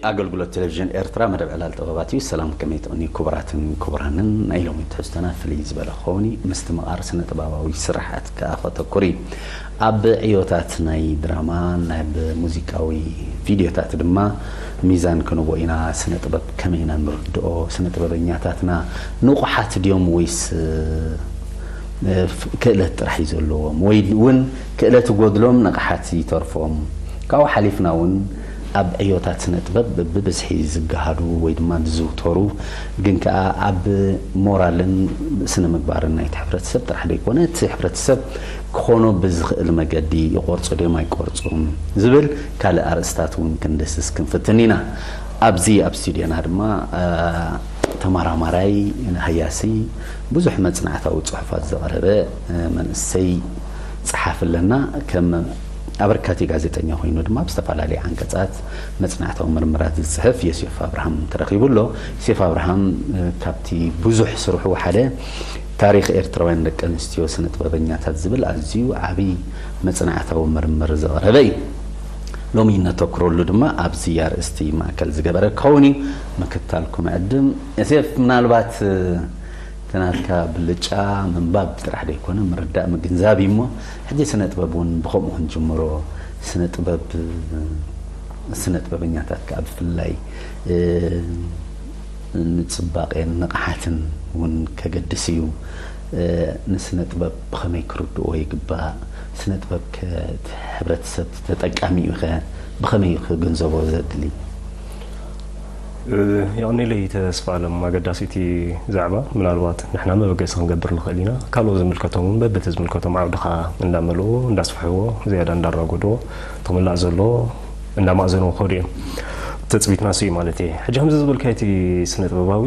ኣገልግሎት ቴሌቪዥን ኤርትራ፣ መደብ ዕላል ጥበባት እዩ። ሰላም፣ ከመይ ትቕንዩ ክቡራትን ክቡራንን? ናይ ሎሚ ትሕዝቶና ፍልይ ዝበለ ክኸውን እዩ። ምስትምቓር ስነ ጥበባዊ ስራሓት ከኣ ከተኩር እዩ። ኣብ ዕዮታት ናይ ድራማ፣ ናይ ሙዚቃዊ ቪድዮታት ድማ ሚዛን ክንቦ ኢና። ስነ ጥበብ ከመይ ኢና ንርድኦ? ስነ ጥበበኛታትና ንቑሓት ድዮም ወይስ ክእለት ጥራሕ እዩ ዘለዎም ወይ እውን ክእለት ይጎድሎም፣ ንቕሓት ይተርፎም? ካብኡ ሓሊፍና እውን ኣብ ዕዮታት ስነ ጥበብ ብብዝሒ ዝገሃዱ ወይ ድማ ዝዝውተሩ፣ ግን ከኣ ኣብ ሞራልን ስነ ምግባርን ናይቲ ሕብረተሰብ ጥራሕ ዘይኮነ እቲ ሕብረተሰብ ክኾኖ ብዝኽእል መገዲ ይቆርጹ ድዮም ኣይቆርጹን ዝብል ካልእ ኣርእስታት እውን ክንድስስ ክንፍትን ኢና። ኣብዚ ኣብ ስቱድዮና ድማ ተመራማራይ፣ ሃያሲ፣ ብዙሕ መጽናዕታዊ ጽሑፋት ዘቕረበ መንእሰይ ጸሓፊ ኣለና። ከም ኣበርካቲ ጋዜጠኛ ኮይኑ ድማ ኣብ ዝተፈላለዩ ዓንቀጻት መጽናዕታዊ ምርምራት ዝጽሕፍ ዮሴፍ ኣብርሃም ተረኺቡ ኣሎ። ዮሴፍ ኣብርሃም ካብቲ ብዙሕ ስርሑ ሓደ ታሪኽ ኤርትራውያን ደቂ ኣንስትዮ ስነ ጥበበኛታት ዝብል ኣዝዩ ዓቢ መጽናዕታዊ ምርምር ዘቕረበ እዩ። ሎሚ ነተኩረሉ ድማ ኣብዚ ኣርእስቲ ማእከል ዝገበረ ክኸውን እዩ። ምክታልኩም ዕድም። ዮሴፍ፣ ምናልባት እቲ ናትካ ብልጫ ምንባብ ጥራሕ ዘይኮነ ምርዳእ ምግንዛብ እዩ እሞ፣ ሕጂ ስነ ጥበብ እውን ብኸምኡ ክንጅምሮ። ስነ ጥበብ፣ ስነ ጥበበኛታት ከኣ ብፍላይ ንጽባቄን ንቕሓትን እውን ከገድስ እዩ። ንስነ ጥበብ ብኸመይ ክርድእዎ ይግባእ? ስነ ጥበብ ከ እቲ ሕብረተሰብ ተጠቃሚ እዩ ኸ ብኸመይ እዩ ክግንዘቦ ዘድሊ? የቐኒለይ ተስፋ ኣለም። ኣገዳሲቲ ዛዕባ፣ ምናልባት ንሕና መበገሲ ክንገብር ንኽእል ኢና። ካልኦት ዝምልከቶም እውን በብቲ ዝምልከቶም ዓውዲ ከዓ እንዳመልኡ እንዳስፍሕዎ ዝያዳ እንዳራጎድዎ እቲ ክምላእ ዘሎ እንዳማእዘንዎ ክኸዱ እዮም። ትፅቢትና እሱ እዩ ማለት እየ። ሕጂ ከምዚ ዝበልካዮ እቲ ስነ ጥበባዊ፣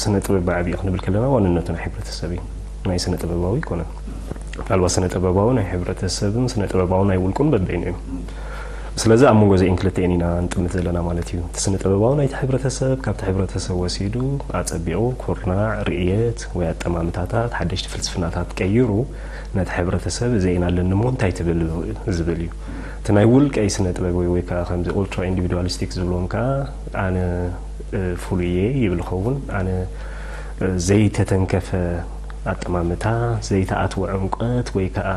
ስነ ጥበብ ብዓብዩ ክንብል ከለና ዋንነቱ ናይ ሕብረተሰብ እዩ፣ ናይ ስነ ጥበባዊ ኣይኮነን። ምናልባት ስነ ጥበባዊ ናይ ሕብረተሰብን ስነ ጥበባዊ ናይ ውልቁን በበይኑ እዮም። ስለዚ ኣብ መንጎ እዚአን ክልተኤን ኢና ንጥምት ዘለና ማለት እዩ። እቲ ስነ ጥበባዊ ናይቲ ሕብረተሰብ ካብቲ ሕብረተሰብ ወሲዱ ኣፀቢቑ ኩርናዕ፣ ርእየት ወይ ኣጠማምታታት፣ ሓደሽቲ ፍልስፍናታት ቀይሩ ነቲ ሕብረተሰብ እዚአን ኣለኒ እሞ እንታይ ትብል ዝብል እዩ። እቲ ናይ ውልቀይ ስነ ጥበብ ወይ ወይ ከዓ ከምዚ ኡልትራ ኢንዲቪድዋሊስቲክ ዝብሎም ከዓ ኣነ ፍሉይ እየ ይብል ይኸውን። ኣነ ዘይተተንከፈ ኣጠማምታ፣ ዘይተኣትወ ዕምቆት ወይ ከዓ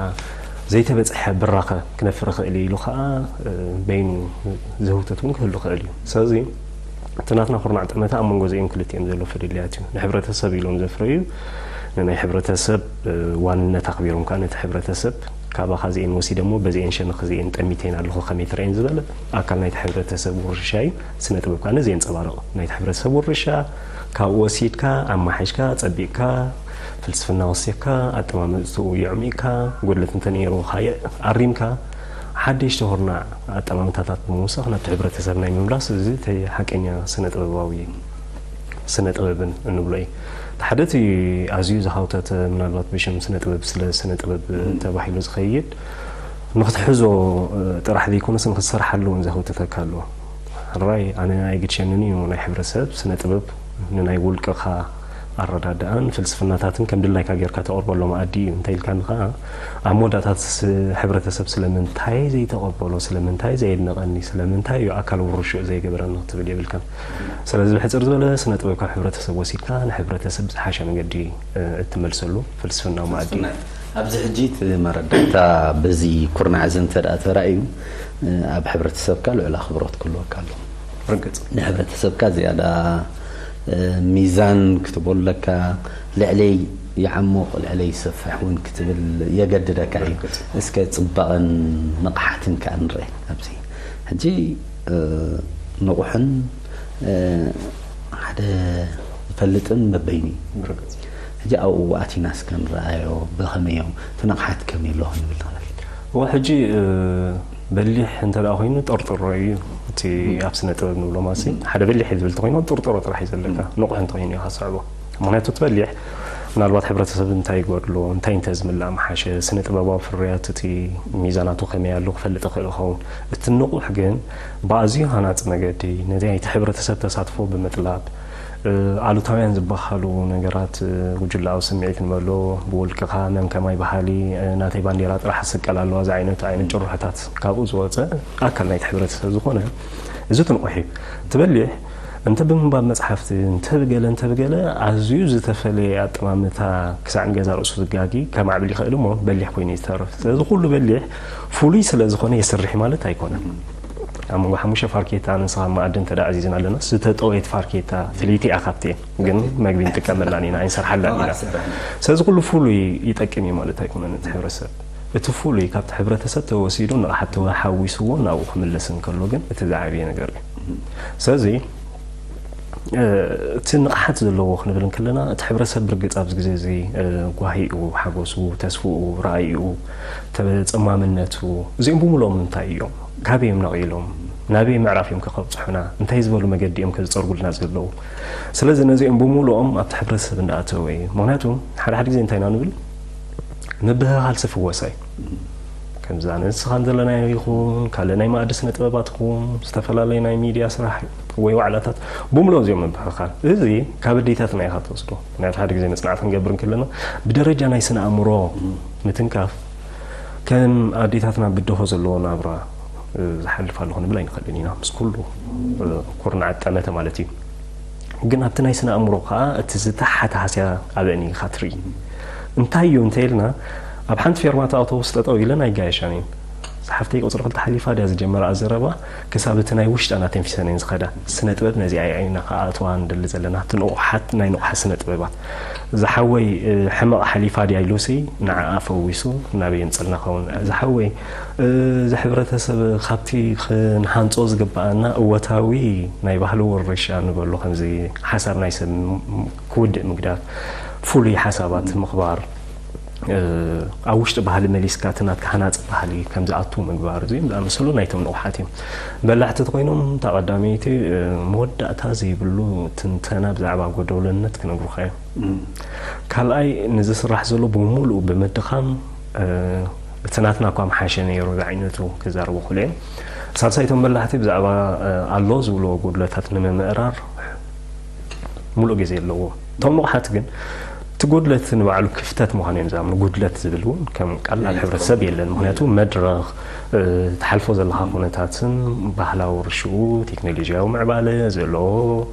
ዘይተበፅሐ ብራኸ ክነፍሪ ይኽእል ኢሉ ከዓ በይኑ ዝህውተት እውን ክህሉ ይኽእል እዩ። ስለዚ እቲ ናትና ኩርናዕ ጠመተ ኣብ መንጎ እዚኦም ክልቲኦም ዘሎ ፍልልያት እዩ። ንሕብረተሰብ ኢሎም ዘፍረዩ፣ ንናይ ሕብረተሰብ ዋንነት ኣኽቢሮም ከዓ ነቲ ሕብረተሰብ ካባኻ እዚኤን ወሲደ እሞ በዚኤን ሸነኽ እዚኤን ጠሚተን ኣለኹ ከመይ ትረኤን ዝበለ ኣካል ናይቲ ሕብረተሰብ ውርሻ እዩ። ስነ ጥበብ ከዓ ነዚ የንፀባርቕ። ናይቲ ሕብረተሰብ ውርሻ ካብኡ ወሲድካ ኣማሓይሽካ፣ ፀቢቕካ፣ ፍልስፍና ወሲኽካ፣ ኣጠማምጥኡ የዕሚቕካ፣ ጎድለት እንተነይሩ ካየ ኣሪምካ፣ ሓደሽቲ ኩርናዕ ኣጠማምታታት ብምውሳኽ ናብቲ ሕብረተሰብ ናይ ምምላስ፣ እዚ እቲ ሓቀኛ ስነ ጥበባዊ ስነ ጥበብን እንብሎ እዩ። እቲ ሓደ እቲ ኣዝዩ ዝሃውተተ፣ ምናልባት ብሽም ስነ ጥበብ ስለ ስነ ጥበብ ተባሂሉ ዝኸይድ ንክትሕዞ ጥራሕ ዘይኮነስ ንክትሰርሓሉ እውን ዘህውተተካ ኣሎ። ሕራይ ኣነ ኣይግድሸንን እዩ፣ ናይ ሕብረተሰብ ስነ ጥበብ ንናይ ውልቅኻ ኣረዳድኣን ፍልስፍናታትን ከም ድላይካ ጌርካ ተቕርበሎ መኣዲ እዩ። እንታይ ኢልካኒ ከዓ ኣብ መወዳእታ እቲ ስ- ሕብረተሰብ ስለምንታይ ዘይተቐበሎ፣ ስለምንታይ ዘየድነቐኒ፣ ስለምንታይ እዩ ኣካል ውርሽኡ ዘይገበረኒ ክትብል የብልካን። ስለዚ ብሕፅር ዝበለ ስነ ጥበብ ካብ ሕብረተሰብ ወሲድካ ንሕብረተሰብ ብዝሓሸ መገዲ እትመልሰሉ ፍልስፍናዊ መኣዲ እዩ። ፍልስፍና እዩ። ኣብዚ ሕጂ እቲ መረዳእታ በዚ ኩርናዕ እዚ እንተ ደኣ ተራእዩ ኣብ ሕብረተሰብካ ልዑል ኣኽብሮት ክህልወካ ኣለዎ። ርግጽ። ንሕብረተሰብካ ዝያዳ ሚዛን ክትቦለካ ልዕለይ ይዓሙቕ ልዕለይ ይሰፍሕ እውን ክትብል የገድደካ እዩ። እስከ ጽባቐን ንቕሓትን ከኣ ንርአ ኣብዚ ሕጂ ንቑሕን ሓደ ዝፈልጥን በበይኑ እዩ። ሕጂ ኣብኡ ኣቲና እስከ ንረኣዮ ብኸመይ እዮም እቲ ንቕሓት ከመይ ኣሎ ክንብል ንኽእል። እዋ ሕጂ በሊሕ እንተ ደኣ ኮይኑ ጥርጥሮ እዩ እቲ ኣብ ስነ ጥበብ ንብሎ ማሲ ሓደ በሊሕ እዩ ዝብል እንተኮይኑ ጥርጥሮ ጥራሕ እዩ ዘለካ ንቑሕ እንተኮይኑ ኢኻ ዝስዕቦ ምክንያቱ እቲ በሊሕ ምናልባት ሕብረተሰብ እንታይ ይጎድሎ እንታይ እንተ ዝምላእ ምሓሸ ስነ ጥበባዊ ፍርያት እቲ ሚዛናቱ ከመይ ኣሎ ክፈልጥ ይኽእል ይኸውን እቲ ንቑሕ ግን ብኣዝዩ ሃናፂ መገዲ ነቲ ናይቲ ሕብረተሰብ ተሳትፎ ብምጥላብ ኣሉታውያን ዝበሃሉ ነገራት ጉጅለኣዊ ስምዒት ንበሎ ብውልቅኻ መን ከማይ በሃሊ ናተይ ባንዴራ ጥራሕ ትስቀል ኣለዋ ዝዓይነቱ ዓይነት ጭርሖታት ካብኡ ዝወፀ ኣካል ናይቲ ሕብረተሰብ ዝኾነ እዚ ትንቑሕ እዩ። እቲ በሊሕ እንተ ብምንባብ መጽሓፍቲ፣ እንተ ብገለ፣ እንተ ብገለ፣ ኣዝዩ ዝተፈለየ ኣጠማምታ ክሳዕ ንገዛ ርእሱ ዝጋጊ ከማዕብል ይኽእል እሞ፣ በሊሕ ኮይኑ እዩ ዝተርፍ። ስለዚ ኩሉ በሊሕ ፍሉይ ስለ ዝኾነ የስርሕ ማለት ኣይኮነን። ኣብ መንጎ ሓሙሽተ ፋርኬታ ንስኻ መኣዲ እንተ ደኣ ኣዚዝና ኣለና፣ ዝተጠወየት ፋርኬታ ፍልይቲ እያ ካብቲ፣ ግን መግቢ ንጥቀመላን ኢና፣ ኣይንሰርሓላን ኢና። ስለዚ ኩሉ ፍሉይ ይጠቅም እዩ ማለት ኣይኮነን እቲ ሕብረተሰብ። እቲ ፍሉይ ካብቲ ሕብረተሰብ ተወሲዱ ንቕሓት ተሓዊስዎ ናብኡ ክምለስ እንከሎ ግን እቲ ዝዓበየ ነገር እዩ። ስለዚ እቲ ንቕሓት ዘለዎ ክንብል እንከለና፣ እቲ ሕብረተሰብ ብርግጽ ኣብዚ ግዜ እዚ ጓሂኡ፣ ሓጎሱ፣ ተስፍኡ፣ ራእይኡ፣ ተጸማምነቱ፣ እዚኦም ብምልኦም እንታይ እዮም? ካበይ እዮም ነቒሎም? ናበይ ምዕራፍ እዮም ከብጽሑና? እንታይ ዝበሉ መገዲ እዮም ከዝጸርጉልና ዘለዉ? ስለዚ ነዚኦም ብምልኦም ኣብቲ ሕብረተሰብ እንዳኣተወ እዩ። ምኽንያቱ ሓደ ሓደ ግዜ እንታይ ኢና ንብል? ምብህሃል ስፍወሳ እዩ። ከምዛ ንስኻ ዘለናዮ ይኹን ካልእ ናይ መኣዲ ስነ ጥበባት ይኹን ዝተፈላለየ ናይ ሚድያ ስራሕ ወይ ዋዕላታት ብምልኦም እዚኦም ምብህሃል። እዚ ካብ ኣዴታትና ኢኻ ትወስዶ። ምክንያቱ ሓደ ግዜ መጽናዕቲ ክንገብር እንከለና ብደረጃ ናይ ስነ ኣእምሮ ምትንካፍ ከም ኣዴታትና ብድሆ ዘለዎ ናብራ ዝሓልፋ ኣለኹ ንብል ኣይንኽእልን ኢና። ምስ ኩሉ ኩርናዓት ጠመተ ማለት እዩ። ግን ኣብቲ ናይ ስነ ኣእምሮ ከኣ እቲ ዝተሓተ ሃስያ ኣበኒ ኢኻ ትርኢ። እንታይ እዩ እንተ ኢልና፣ ኣብ ሓንቲ ፌርማታ ኣውቶቡስ ጠጠው ኢለን ኣይጋየሻን እየን። ዝሓፍተይ ቁጽሪ ክልተ ሓሊፋ ድያ ዝጀመረኣ ዘረባ፣ ክሳብ እቲ ናይ ውሽጠን ኣተንፊሰን እየን ዝኸዳ። ስነ ጥበብ ነዚኣ እያ ኢና ከኣእትዋ ንደሊ ዘለና፣ ኣብቲ ንቑሓት ናይ ንቑሓት ስነ ጥበባት። ዝሓወይ ሕመቕ ሓሊፋ ድያ ኢሉሲ ንዓኣ ፈዊሱ ናበይ የምጽልና ኸውን? ዝሓወይ እዚ ሕብረተሰብ ካብቲ ክንሃንጾ ዝግብኣና እወታዊ ናይ ባህሊ ውርሻ ንበሎ ከምዚ ሓሳብ ናይ ሰብ ክውድእ ምግዳፍ፣ ፍሉይ ሓሳባት ምኽባር፣ ኣብ ውሽጢ ባህሊ መሊስካ እቲ ናትካ ሃናጺ ባህሊ ከም ዝኣቱ ምግባር፣ እዚኦም ዝኣመሰሉ ናይቶም ንቑሓት እዮም። በላሕቲ ተኮይኖም እታ ቀዳመይቲ መወዳእታ ዘይብሉ ትንተና ብዛዕባ ጎደሎነት ክነግሩኻ እዮም። ካልኣይ ንዝስራሕ ዘሎ ብምሉኡ ብምድኻም እቲ ናትና እኳ ምሓሸ ነይሩ ዝዓይነቱ ክዛረቡ ክእሉ እዮም። ሳልሳይ እቶም በላሕቲ ብዛዕባ ኣሎ ዝብልዎ ጉድለታት ንምምእራር ሙሉእ ግዜ ኣለዎ። እቶም ንቑሓት ግን እቲ ጉድለት ንባዕሉ ክፍተት ምዃኑ እዮም ዝኣምኑ። ጉድለት ዝብል እውን ከም ቀላል ሕብረተሰብ የለን። ምክንያቱ መድረኽ፣ ትሓልፎ ዘለኻ ኩነታትን ባህላዊ ርሽኡ፣ ቴክኖሎጂያዊ ምዕባለ ዘለዎ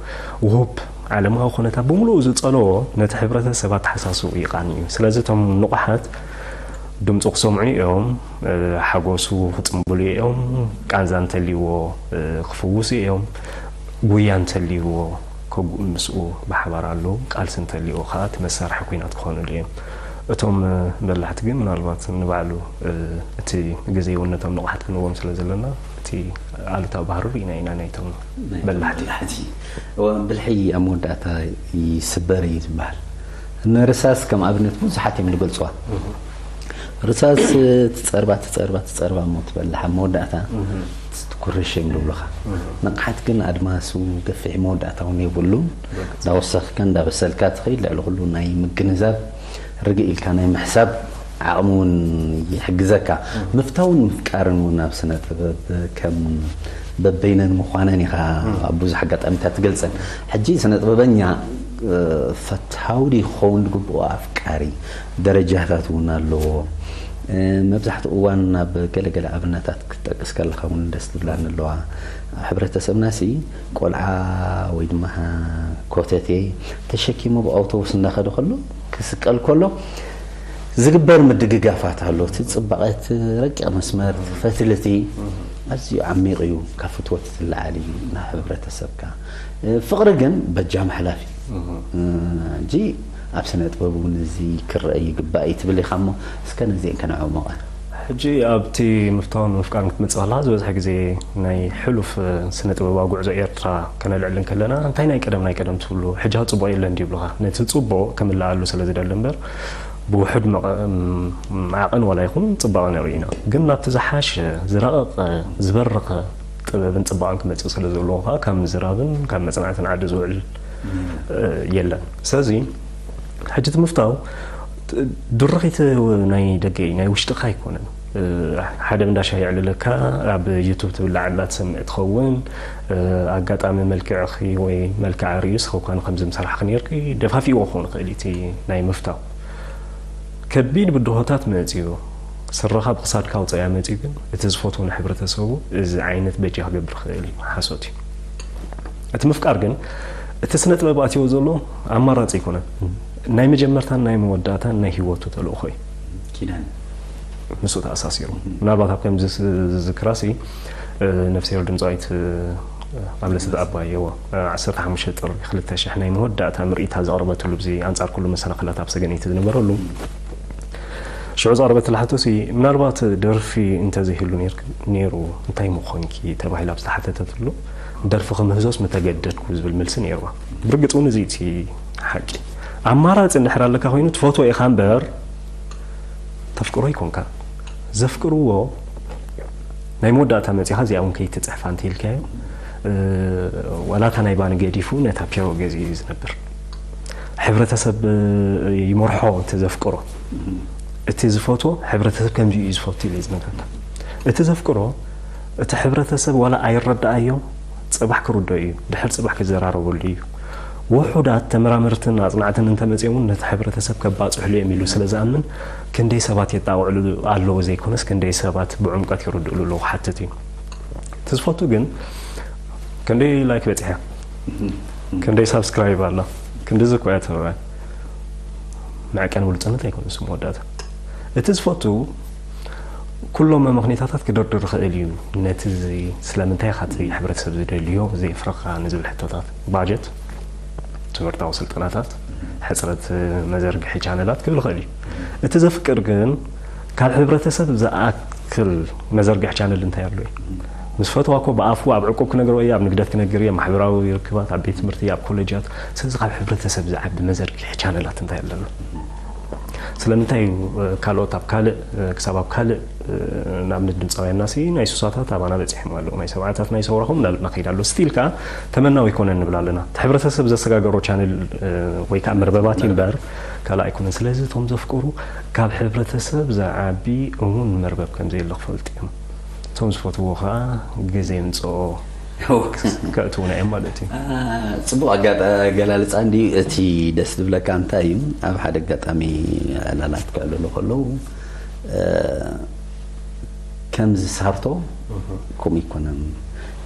ውሁብ ዓለማዊ ኩነታት ብምሉኡ ዝጸለዎ ነቲ ሕብረተሰብ ኣተሓሳስብኡ ይቃኒ እዩ። ስለዚ እቶም ንቑሓት ድምፁ ክሰምዑ እዮም፣ ሓጎሱ ክጽንብሉ እዮም፣ ቃንዛ እንተልይዎ ክፍውሱ እዮም፣ ጉያ እንተልይዎ ከጉ-፣ ምስኡ ብሓባር ኣለዉ፣ ቃልሲ እንተልይዎ ከኣ እቲ መሳርሒ ኲናት ክኾኑሉ እዮም። እቶም በላሕቲ ግን ምናልባት ንባዕሉ እቲ ግዜ እውን ነቶም ንቑሓት ክንዎም ስለ ዘለና እቲ ኣሉታዊ ባህሪ ርኢና ኢና ናይቶም ናይ በላሕቲ። በላሕቲ። እዋ፣ ብልሒ ኣብ መወዳእታ ይስበር እዩ ዝበሃል። ንርሳስ ከም ኣብነት ብዙሓት እዮም ዝገልጽዋ። ርሳስ ትጸርባ፣ ትጸርባ፣ ትጸርባ እሞ ትበልሕ ኣብ መወዳእታ ትኩርሽ እዮም ዝብሉኻ። ንቕሓት ግን ኣድማሱ ገፊሕ መወዳእታ እውን የብሉን። እንዳወሰኽካ እንዳበሰልካ ትኸይድ፣ ልዕሊ ኩሉ ናይ ምግንዛብ ርግእ ኢልካ ናይ ምሕሳብ ዓቕሚ እውን ይሕግዘካ። ምፍታውን ምፍቃርን እውን ኣብ ስነ ጥበብ ከም በበይነን ምዃነን ኢኻ ኣብ ብዙሕ ኣጋጣሚታት ትገልጸን። ሕጂ ስነ ጥበበኛ ፈታዊ ድዩ ክኸውን ዝግብኦ ኣፍቃሪ ደረጃታት እውን ኣለዎ። መብዛሕትኡ እዋን ናብ ገለገለ ኣብነታት ክትጠቅስ ከለኻ እውን ደስ ትብላኒ ኣለዋ። ኣብ ሕብረተሰብና ሲ ቆልዓ ወይ ድማ ኮተቴ ተሸኪሙ ብኣውቶቡስ እንዳኸደ ከሎ ክስቀል ከሎ ዝግበር ምድግጋፋት ኣሎ። እቲ ጽባቐ፣ እቲ ረቂቕ መስመር፣ እቲ ፈትሊ፣ እቲ ኣዝዩ ዓሚቕ እዩ። ካብ ፍትወት ዝለዓል እዩ ናብ ሕብረተሰብካ። ፍቕሪ ግን በጃ መሕላፍ እዩ። ሕጂ ኣብ ስነ ጥበብ እውን እዚ ክረአ ይግባእ እዩ ትብል ኢኻ እሞ፣ እስከ ነዚአን ከነዕሙቐን። ሕጂ ኣብቲ ምፍታውን ምፍቃርን ክትመጽእ ከለኻ፣ ዝበዝሐ ግዜ ናይ ሕሉፍ ስነ ጥበባዊ ጉዕዞ ኤርትራ ከነልዕል እንከለና፣ እንታይ ናይ ቀደም ናይ ቀደም ትብሉ፣ ሕጂ ጽቡቕ የለን ድዩ ይብሉኻ። ነቲ ጽቡቕ ክምልኣሉ ስለ ዝደሊ እምበር፣ ብውሑድ መቐ-፣ ም-፣ ዓቐን ዋላ ይኹን ጽባቐ ንርኢ ኢና። ግን ናብቲ ዝሓሸ፣ ዝረቐቐ፣ ዝበረኸ ጥበብን ጽባቐን ክመጽእ ስለ ዘለዎ ከኣ፣ ካብ ምዝራብን ካብ መጽናዕትን ዓዲ ዝውዕል፣ እ፣ የለን። ስለዚ፣ ሕጂ እቲ ምፍታው፣ ት-፣ ድርኺት ናይ ደገ እዩ፣ ናይ ውሽጥኻ ኣይኮነን። እ፣ ሓደ እንዳ ሻሂ የዕልለካ፣ ኣብ ዩቱብ ትብላዕ ኣላ ትሰምዕ ትኸውን፣ እ፣ ኣጋጣሚ መልክዕኺ ወይ መልክዓ ርእዩ ስኸኳ ንኸምዚ ምሰራሕኺ ነይርኪ፣ ደፋፊእዎ ክኸውን ይኽእል እዩ እቲ ናይ ምፍታው። ከቢድ ብድሆታት መጺኡ፣ ስረኻ ብክሳድካ ኣውፀያ መፅዩ ግን እቲ ዝፈትዎ ንሕብረተሰቡ እዚ ዓይነት በጃ ክገብር ክእል እዩ። ሓሶት እዩ። እቲ ምፍቃር ግን እቲ ስነ ጥበብ ኣትዎ ዘሎ ኣማራፂ ኣይኮነን። ናይ መጀመርታን ናይ መወዳእታን ናይ ህይወቱ ተልእኾ እዩ። ኪዳን ምስኡ ተኣሳሲሩ ምናልባት ኣብ ከምዚ ዝዝክራሲ ነፍስሄር ድምፃዊት ኣምለሰት ኣባየዎ ዓሰርተ ሓሙሽተ ጥሪ ክልተ ሽሕ ናይ መወዳእታ ምርኢታ ዘቕረበትሉ ብዚ ኣንጻር ኩሉ መሰናኽላት ኣብ ሰገነይቲ ዝነበረሉ ሽዑ ዘቕረበትላ ሕቶሲ ምናልባት ደርፊ እንተዘይህሉ ነይሩ እንታይ ምኾንኪ ተባሂላ ኣብ ዝተሓተተትሉ ደርፊ ክምህዞስ ምተገደድኩ ዝብል መልሲ ነይርዋ። ብርግፅ እውን እዚ እቲ ሓቂ ኣማራፂ እንድሕር ኣለካ ኮይኑ ትፈትዎ ኢኻ እምበር ተፍቅሮ ይኮንካ ዘፍቅርዎ ናይ መወዳእታ መፂኻ እዚኣ እውን ከይትፅሕፋ እንተኢልካዮ ዋላታ ናይ ባኒ ገዲፉ ነታ ፒሮ ገዚኡ እዩ ዝነብር። ሕብረተሰብ ይመርሖ እቲ ዘፍቅሮ እቲ ዝፈትዎ ሕብረተሰብ ከምዚ እዩ ዝፈቱ ኢለ ዝነግረካ። እቲ ዘፍቅሮ እቲ ሕብረተሰብ ዋላ ኣይረዳኣዮ ፅባሕ ክርዶ እዩ ድሕር ፅባሕ ክዘራረበሉ እዩ። ውሑዳት ተመራመርትን ኣፅናዕትን እንተመፅኦም እውን ነቲ ሕብረተሰብ ከባፅሕሉ እዮም ኢሉ ስለ ዝኣምን ክንደይ ሰባት የጣቕዕሉ ኣለዉ ዘይኮነስ ክንደይ ሰባት ብዕምቀት ይርድእሉ ኣለዉ ክሓትት እዩ። እቲ ዝፈቱ ግን ክንደይ ላይክ በፂሐ ክንደይ ሳብስክራይብ ኣላ ክንዲ ዝኮያ ተረባይ መዕቀን ብሉፅነት ኣይኮነስ መወዳእታ እቲ ዝፈቱ ኩሎም መመኽኔታታት ክደርድር ይኽእል እዩ። ነቲ ስለምንታይ ኢኻ እቲ ሕብረተሰብ ዝደልዮ ዘየፍረኻ ንዝብል ሕቶታት ባጀት ትምህርታዊ ስልጠናታት ሕፅረት መዘርግሒ ቻነላት ክብል ይኽእል እዩ። እቲ ዘፍቅር ግን ካብ ሕብረተሰብ ዝኣክል መዘርግሒ ቻነል እንታይ ኣሎ እዩ? ምስ ፈትዋ እኮ ብኣፉ ኣብ ዕቁብ ክነግሮ እየ ኣብ ንግደት ክነግር እየ ማሕበራዊ ርክባት ኣብ ቤት ትምህርቲ ኣብ ኮሌጃት ስለዚ ካብ ሕብረተሰብ ዝዓቢ መዘርግሒ ቻነላት እንታይ ኣለና? ስለምንታይ እዩ ካልኦት ኣብ ካልእ ክሳብ ኣብ ካልእ ንኣብነት ድምፃውያንና ሲ ናይ ሱሳታት ኣባና በፂሖም ኣለዉ ናይ ሰብዓታት ናይ ሰውራኹም እናበልና ከይድ ኣሎ ስቲል ከዓ ተመናዊ ይኮነ ንብል ኣለና እቲ ሕብረተሰብ ዘሰጋገሮ ቻነል ወይ ከዓ መርበባት እምበር ካልእ ኣይኮነን ስለዚ እቶም ዘፍቅሩ ካብ ሕብረተሰብ ዝዓቢ እሙን መርበብ ከምዘየለ ክፈልጡ እዮም እቶም ዝፈትዎ ከዓ ግዜ ምፅኦ ከእትውና እዮም ማለት እዩ። ጽቡቕ ኣጋጣ ገላልጻ እንዲ እቲ ደስ ዝብለካ እንታይ እዩ ኣብ ሓደ ኣጋጣሚ ዕላላት ክዕልሉ ከለዉ ከምዚ ሳርቶ ከምኡ ይኮነን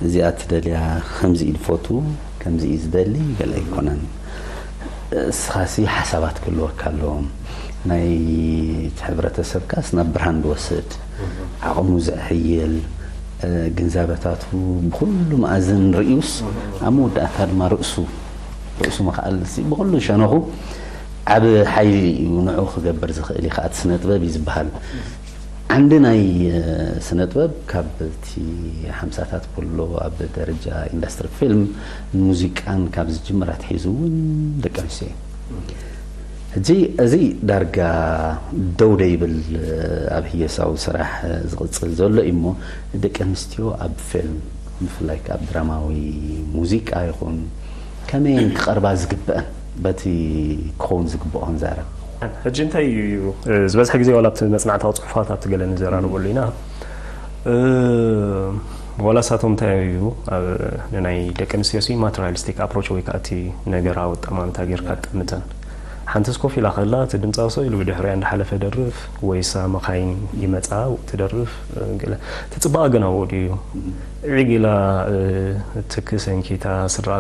እዚኣ ትደልያ ከምዚ እዩ ዝፈቱ ከምዚ እዩ ዝደሊ ገለ ኣይኮነን እስኻሲ ሓሳባት ክህልወካ ኣለዎም ናይ እቲ ሕብረተሰብካስ ናብ ብርሃን ዝወስድ ዓቕሙ ዘዕሕይል ግንዛበታቱ ብኩሉ መኣዝን ርእዩስ ኣብ መወዳእታ ድማ ርእሱ ርእሱ ምኽኣል ብኩሉ ሸነኹ ዓብ ሓይሊ እዩ ንዑ ክገብር ዝኽእል እዩ ከዓ ስነ ጥበብ እዩ ዝበሃል ዓንዲ ናይ ስነ ጥበብ ካብ እቲ ሓምሳታት ኩሎ ኣብ ደረጃ ኢንዳስትሪ ፊልም ሙዚቃን ካብ ዝጅምር ኣትሒዙ እውን ደቂ ኣንስትዮ እዩ ሕጂ እዚ ዳርጋ ደው ደይብል ኣብ ህየሳዊ ስራሕ ዝቕፅል ዘሎ እዩ እሞ ደቂ ኣንስትዮ ኣብ ፊልም ብፍላይ ኣብ ድራማዊ ሙዚቃ ይኹን ከመየን ክቐርባ ዝግበአን በቲ ክኸውን ዝግብኦ ክንዛረብ ሕጂ እንታይ እዩ ዝበዝሐ ግዜ ዋላ ኣብቲ መፅናዕታዊ ፅሑፋት ኣብቲ ገለ ንዘራርበሉ ኢና ዋላ ሳቶም እንታይ እዩ ንናይ ደቂ ኣንስትዮ ሲ ማቴሪያሊስቲክ ኣፕሮች ወይ ከዓ እቲ ነገራዊ ኣጠማምታ ጌርካ ትጥምተን ሓንትስ ኮፍ ኢላ ከላ እቲ ድምፃዊ ሰው ኢሉ ብድሕሪያ እንዳሓለፈ ደርፍ ወይሳ መኻይን ይመፃ ትደርፍ ገለ እቲ ፅባቐ ገና ወዲኡ እዩ ዒግ ኢላ ትኪ ሰንኪታ ስድራኣ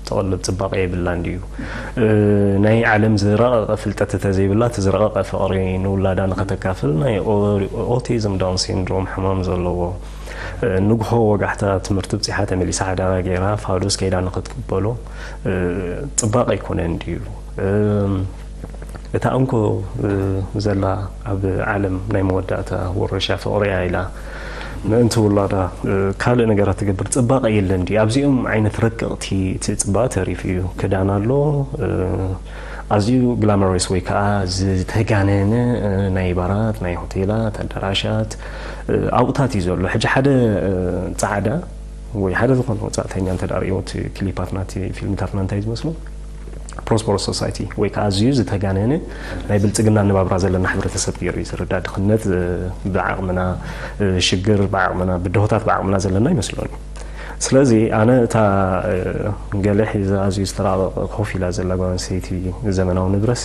ትቐልብ ፅባቐ የብላን ድዩ ናይ ዓለም ዝረቐቐ ፍልጠት ተዘይብላ እቲ ዝረቐቐ ፍቕሪ ንውላዳ ንኸተካፍል ናይ ኦቲዝም ዳውን ሲንድሮም ሕማም ዘለዎ ንግሆ ወጋሕታ ትምህርቲ ብፂሓ ተመሊሳ ሓዳራ ገይራ ፋዱስ ከይዳ ንኽትቅበሎ ፅባቐ ኣይኮነን ድዩ እታ እንኮ ዘላ ኣብ ዓለም ናይ መወዳእታ ወረሻ ፍቕሪያ ኢላ ምእንቲ ውላዳ ካልእ ነገራት ትገብር ፅባቐ የለን ድዩ ኣብዚኦም ዓይነት ረቀቕቲ እቲ ፅባቐ ተሪፉ እዩ ክዳን ኣሎ ኣዝዩ ግላመረስ ወይ ከዓ ዝተጋነነ ናይ ባራት ናይ ሆቴላት ኣዳራሻት ኣብኡታት እዩ ዘሎ ሕጂ ሓደ ፃዕዳ ወይ ሓደ ዝኾነ ወፃእተኛ እንተ ርእዎ እቲ ክሊፓትና እቲ ፊልምታትና እንታይ ዝመስሉ ፕሮስፐሮስ ሶሳይቲ ወይ ከዓ ኣዝዩ ዝተጋነነ ናይ ብልፅግና ኣነባብራ ዘለና ሕብረተሰብ ገይሩ እዩ ዝርዳ ድኽነት ብዓቕምና ሽግር ብዓቕምና ብድሆታት ብዓቕምና ዘለና ይመስለኒ ስለዚ ኣነ እታ ገለ ሒዛ ኣዝዩ ዝተራቐቐ ኮፍ ኢላ ዘላ ጓል ኣንስተይቲ ዘመናዊ ንብረትሲ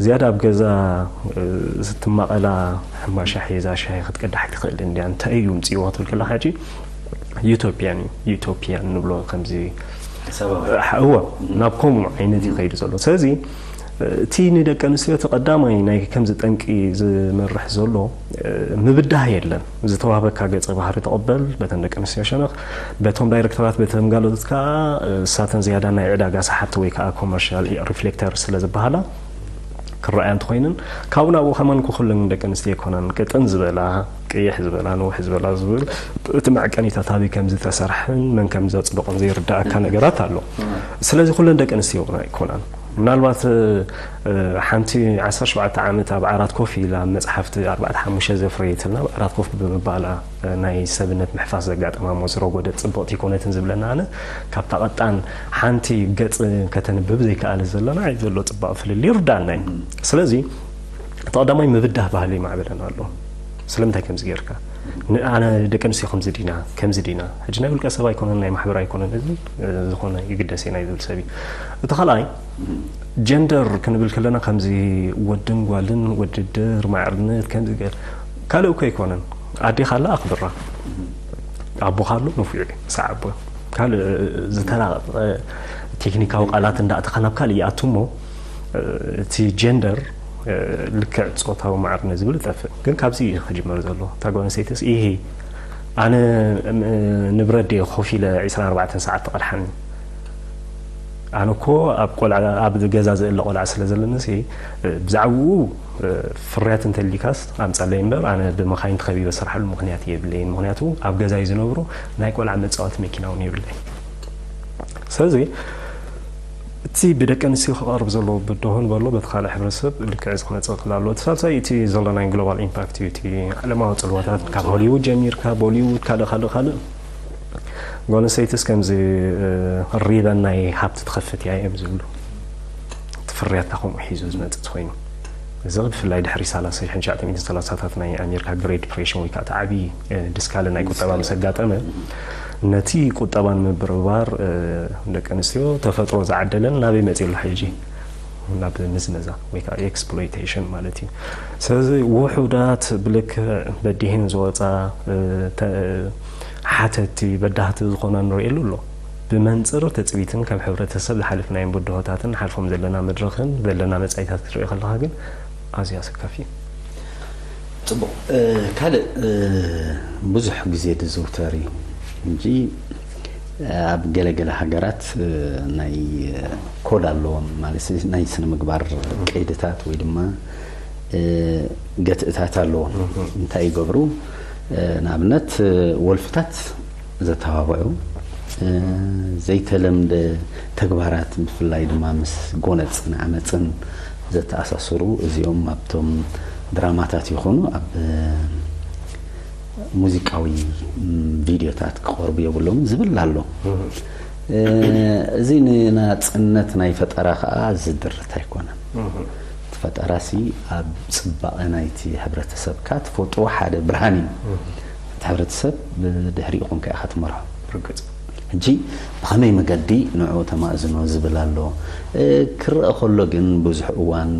ዝያዳ ኣብ ገዛ ዝትማቐላ ሕምባሻ ሒዛ ሻሂ ክትቀዳሕ ኣይትኽእልን ድያ? እንታይ እዩ ምፅእዎ ክትብል ከለኻ ሕጂ ዩቶፒያን እዩ። ዩቶፒያን ንብሎ ከምዚ እዎ ናብ ከምኡ ዓይነት እዩ ከይዱ ዘሎ። ስለዚ እቲ ንደቂ ኣንስትዮ እቲ ቀዳማይ ናይ ከምዚ ጠንቂ ዝመርሕ ዘሎ ምብዳህ የለን። ዝተዋህበካ ገጸ ባህሪ ተቐበል፣ በተን ደቂ ኣንስትዮ ሸነኽ፣ በቶም ዳይሬክተራት፣ በተን ጋሎት ከኣ እሳተን ዝያዳ ናይ ዕዳጋ ሰሓብቲ ወይ ከኣ ኮመርሻል ሪፍሌክተር ስለ ዝበሃላ ክረኣያ እንተኾይነን ካብኡ ናብኡ ከማን ኩለን ደቂ ኣንስትዮ ኣይኮናን ቅጥን ዝበላ ቅይሕ ዝበላ ንውሕ ዝበላ ዝብል እቲ መዐቀኒታት ኣበይ ከም ዝተሰርሐን መን ከም ዘጽደቖን ዘይርዳእካ ነገራት ኣሎ። ስለዚ ኩለን ደቂ ኣንስትዮ እውን ኣይኮናን። ምናልባት ሓንቲ ዓሰርተ ሸውዓተ ዓመት ኣብ ዓራት ኮፍ ኢላ መፅሓፍቲ ኣርባዕተ ሓሙሽተ ዘፍረየትልና ኣብ ዓራት ኮፍ ብምባላ ናይ ሰብነት ምሕፋስ ዘጋጠማ እሞ ዝረጎደት ፅብቕቲ ኣይኮነትን ዝብለና ኣነ ካብታ ቀጣን ሓንቲ ገፅ ከተንብብ ዘይከኣለ ዘለና ኣይ ዘሎ ፅባቕ ፍልል ይርዳእና እዩ። ስለዚ እቲ ቀዳማይ ምብዳህ ባህሊ ይማዕበለና ኣሎ። ስለምንታይ ከምዚ ጌርካ? ኣነ ደቂ ኣንስትዮ ከምዚ ዲና ከምዚ ዲና ሕጂ ናይ ውልቀ ሰብ ኣይኮነን ናይ ማሕበር ኣይኮነን እዚ ዝኾነ ይግደስ ናይ ዝብል ሰብ እዩ። እቲ ካልኣይ ጀንደር ክንብል ከለና ከምዚ ወድን ጓልን ውድድር ማዕርነት ከምዚ ገር ካልእ እኮ ኣይኮነን። ኣዴኻ ኣላ ኣኽብራ፣ ኣቦኻ ኣሎ ንፉዕ ሰዓቦ ካልእ ዝተራቐቐ ቴክኒካዊ ቃላት እንዳእተኻ ናብ ካልእ ይኣቱ እሞ እቲ ጀንደር ልክዕ ፆታዊ ማዕርነት ዝብል ይጠፍእ። ግን ካብዚ እዩ ክጅመር ዘሎ። እታ ጓል ኣንስተይትስ ይሄ ኣነ ንብረት ድየ ኮፍ ኢለ ዕስራን ኣርባዕተን ሰዓት ትቐድሓኒ? ኣነ እኮ ኣብ ቆልዓ ኣብ ገዛ ዘእለ ቆልዓ ስለ ዘለኒ ሲ ብዛዕባኡ ፍርያት እንተሊካስ ኣምፀለይ እምበር ኣነ ብመኻይን ተኸቢበ ዝሰርሓሉ ምኽንያት የብለይን። ምኽንያቱ ኣብ ገዛ እዩ ዝነብሩ ናይ ቆልዓ መፃወቲ መኪና እውን የብለይን። ስለዚ እቲ ብደቂ ኣንስትዮ ክቐርብ ዘለዎ ብድሆ ንበሎ በቲ ካልእ ሕብረተሰብ ልክዕ እዚ ክመፅእ ክእል ኣለዎ። እቲ ሳልሳይ እቲ ዘሎ ናይ ግሎባል ኢምፓክት እዩ። እቲ ዓለማዊ ፅልዋታት ካብ ሆሊውድ ጀሚርካ ቦሊውድ ካልእ ካልእ ካልእ ጓል ኣንስተይትስ ከምዚ ሪበን ናይ ሃብቲ ትኸፍት እያ እዮም ዝብሉ። እቲ ፍርያትካ ከምኡ ሒዙ ዝመፅእ ኮይኑ እዚ ብፍላይ ድሕሪ ሰላሳ ሽሕን ትሽዓተ ሚእትን ሰላሳታት ናይ ኣሜሪካ ግሬት ዲፕሬሽን ወይ ከዓ እቲ ዓብዪ ድስካለ ናይ ቁጠባ ምስ ኣጋጠመ ነቲ ቁጠባ ንምብርባር ደቂ ኣንስትዮ ተፈጥሮ ዝዓደለን ናበይ መፂኡ ኣሎ ሕጂ ናብ ምዝመዛ ወይ ከዓ ኤክስፕሎይቴሽን ማለት እዩ። ስለዚ ውሑዳት ብልክዕ በዲህን ዝወፃ ሓተቲ በዳህቲ ዝኾና ንርእየሉ ኣሎ። ብመንፅር ትፅቢትን ከም ሕብረተሰብ ዝሓለፍናዮም ብድሆታትን ንሓልፎም ዘለና መድረኽን ዘለና መፃኢታት ክትርኢ ከለኻ ግን ኣዝዩ ኣሰካፊ እዩ። ፅቡቕ ካልእ ብዙሕ ግዜ ዝዝውተር እዩ እንጂ ኣብ ገለገለ ሃገራት ናይ ኮድ ኣለዎም ማለት ናይ ስነ ምግባር ቀይድታት ወይ ድማ ገትእታት ኣለዎም። እንታይ ይገብሩ? ንኣብነት ወልፍታት ዘተባብዑ ዘይተለምደ ተግባራት ብፍላይ ድማ ምስ ጎነፅን ዓመፅን ዘተኣሳስሩ እዚኦም ኣብቶም ድራማታት ይኾኑ ኣብ ሙዚቃዊ ቪድዮታት ክቐርቡ የብሎም ዝብል ኣሎ። እዚ ንናፅነት ናይ ፈጠራ ከዓ ዝድርት ኣይኮነን። እቲ ፈጠራሲ ኣብ ፅባቐ ናይቲ ሕብረተሰብካ ትፈጥሮ ሓደ ብርሃን እዩ። እቲ ሕብረተሰብ ብድሕሪኡ ኮንካ ኢኻ ትመርሖ። ርግፅ። ሕጂ ብኸመይ መገዲ ንዕኡ ተማእዝኖ ዝብል ኣሎ። ክረአ ከሎ ግን ብዙሕ እዋን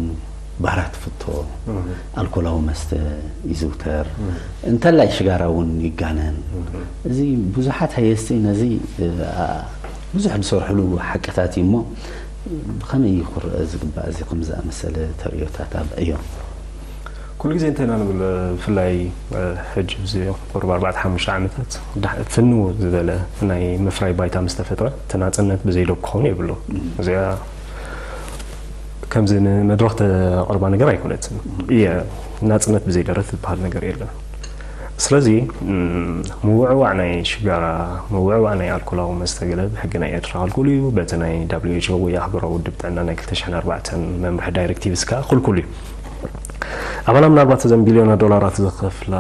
ባራት ፍቶ፣ ኣልኮላዊ መስተ ይዝውተር፣ እንተላይ ሽጋራ እውን ይጋነን። እዚ ብዙሓት ሃየስቲ ነዚ ብዙሕ ዝሰርሕሉ ሓቅታት እዩ እሞ ብኸመይ እዩ ክረአ ዝግባእ እዚ ከም ዝኣመሰለ ተርእዮታት ኣብ ዕዮ? ኩሉ ግዜ እንታይ ኢና ንብል ብፍላይ ሕጂ እዚ ቁሩብ ኣርባዕተ ሓሙሽተ ዓመታት ፍንው ዝበለ ናይ ምፍራይ ባይታ ምስ ተፈጥረ እቲ ናፅነት ብዘይ ዶብ ክኸውን የብሉ። እዚኣ ከምዚ ንመድረኽ ተቕርባ ነገር ኣይኮነትን እየ። ናፅነት ብዘይ ደረት ዝበሃል ነገር የለን። ስለዚ ምውዕዋዕ ናይ ሽጋራ ምውዕዋዕ ናይ ኣልኮላዊ መስተ ገለ ብሕጊ ናይ ኤርትራ ክልኩል እዩ። በቲ ናይ WHO ወይ ኣህጉራዊ ውድብ ጥዕና ናይ ክልተ ሽሕን ኣርባዕተን መምርሒ ዳይሬክቲቭስ ከዓ ክልኩል እዩ። ኣባና ምናልባት እዘን ቢልዮናት ዶላራት ዝኸፍላ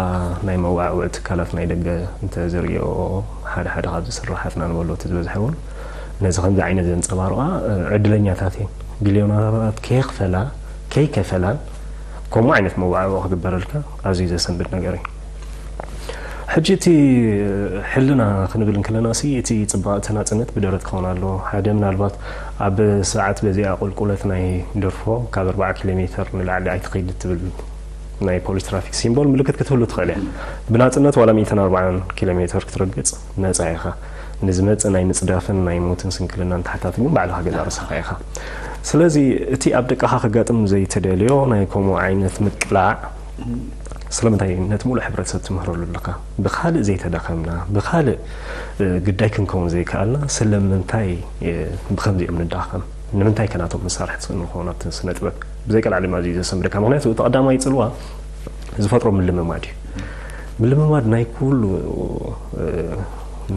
ናይ መዋዕውዒ ትካላት ናይ ደገ እንተዝርእዮ ሓደ ሓደ ካብዚ ስርሓትና ንበሎ እቲ ዝበዝሐ እውን ነዚ ከምዚ ዓይነት ዘንፀባርቓ ዕድለኛታት እየን። ቢልዮናት ከየኽፈላ ከይከፈላን ከምኡ ዓይነት መዋዕውዒ ክግበረልካ ኣዝዩ ዘሰንብድ ነገር እዩ። ሕጂ እቲ ሕልና ክንብል እንከለና ሲ እቲ ጽባቐ እቲ ናጽነት ብደረት ክኸውን ኣለዎ። ሓደ ምናልባት ኣብ ሰዓት በዚኣ ቁልቁለት ናይ ደርፎ ካብ ኣርባዓ ኪሎ ሜትር ንላዕሊ ኣይትኸይድ እትብል ናይ ፖሊስ ትራፊክ ሲምቦል ምልክት ክትህሉ ትኽእል እያ። ብናጽነት ዋላ ሚእትን ኣርባዓን ኪሎ ሜትር ክትረግጽ ነጻ ኢኻ። ንዝመጽእ ናይ ምጽዳፍን ናይ ሞትን ስንክልናን ተሓታቲ ግን ባዕልኻ ገዛ ርእስኻ ኢኻ። ስለዚ እቲ ኣብ ደቅኻ ከጋጥም ዘይተደልዮ ናይ ከምኡ ዓይነት ምቅላዕ ስለምንታይ ነቲ ሙሉእ ሕብረተሰብ ትምህረሉ ኣለኻ? ብኻልእ ዘይተዳኸምና፣ ብኻልእ ግዳይ ክንከውን ዘይከኣልና ስለምንታይ ብኸምዚኦም ንዳኸም? ንምንታይ ከ ናቶም መሳርሕቲ ንኸውን ኣብቲ ስነ ጥበብ? ብዘይካ ላዕሊ ማዚ ዘሰምደካ። ምኽንያቱ እቲ ቀዳማይ ጽልዋ ዝፈጥሮ ምልምማድ እዩ። ምልምማድ ናይ ኩሉ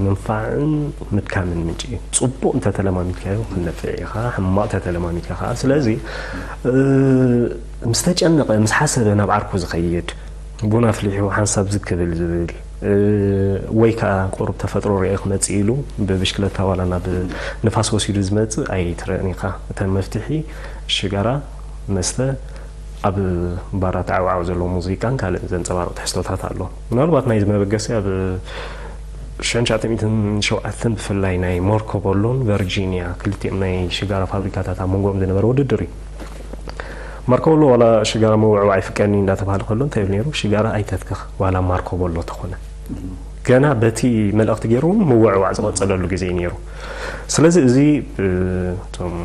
መንፋዕን ምድካምን ምንጪ እዩ። ጽቡቕ እንተተለማሚድካዮ ክነፍዕ ኢኻ፣ ሕማቕ እንተተለማሚድካ ከዓ። ስለዚ ምስ ተጨነቐ፣ ምስ ሓሰበ ናብ ዓርኩ ዝኸይድ፣ ቡን ኣፍሊሑ ሓንሳብ ዝክብል ዝብል፣ ወይ ከዓ ቁሩብ ተፈጥሮ ርእየ ክመጽእ ኢሉ ብብሽክለታ ዋላ ናብ ንፋስ ወሲዱ ዝመጽእ ኣይትረእን ኢኻ። እተን መፍትሒ ሽጋራ፣ መስተ፣ ኣብ ባራት ዓውዓው ዘለዎ ሙዚቃን ካልእን ዘንጸባርቕ ትሕዝቶታት ኣሎ። ምናልባት ናይዚ መበገሲ ኣብ ሽሕን ትሽዓተ ሚእትን ሸውዓተን ብፍላይ ናይ ማርኮ ፖሎን ቨርጂኒያ ክልቲኦም ናይ ሽጋራ ፋብሪካታት ኣብ መንጎኦም ዝነበረ ውድድር እዩ። ማርኮ ፖሎ ዋላ ሽጋራ ምውዕዋዕ ኣይፍቀድን እዩ እንዳተባሃለ ከሎ እንታይ ይብል ነይሩ? ሽጋራ ኣይተትክኽ ዋላ ማርኮ ፖሎ ተኾነ። ገና በቲ መልእኽቲ ገይሩ እውን ምውዕዋዕ ዝቐጸለሉ ግዜ እዩ ነይሩ። ስለዚ እዚ እቶም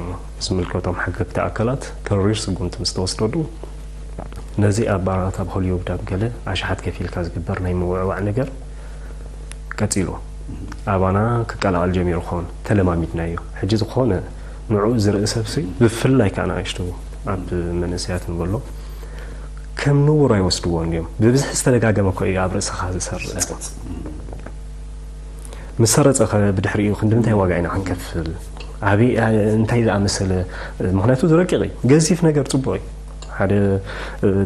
ዝምልከቶም ሓገግቲ ኣካላት ተሪር ስጉምቲ ምስ ተወስደሉ ነዚ ኣብ ባራት ኣብ ሆሊውድ ኣብ ገለ ኣሽሓት ከፊልካ ዝግበር ናይ ምውዕዋዕ ነገር ቀጺሉ ኣባና ክቀላቐል ጀሚሩ ክኸውን ተለማሚድናዮ። ሕጂ ዝኾነ ንዕኡ ዝርኢ ሰብሲ ብፍላይ ከዓ ንኣሽቱ ኣብ መንእሰያት ንበሎ ከም ንቡር ኣይወስድዎን እዮም። ብብዝሒ ዝተደጋገመ እኮ እዩ ኣብ ርእስኻ ዝሰርጽ። ምስ ሰረጸ ኸ ብድሕሪኡ ክንዲ ምንታይ ዋጋ ኢና ክንከፍል? ኣበይ እንታይ ዝኣመሰለ? ምኽንያቱ እዚ ረቂቕ እዩ። ገዚፍ ነገር ጽቡቕ እዩ። ሓደ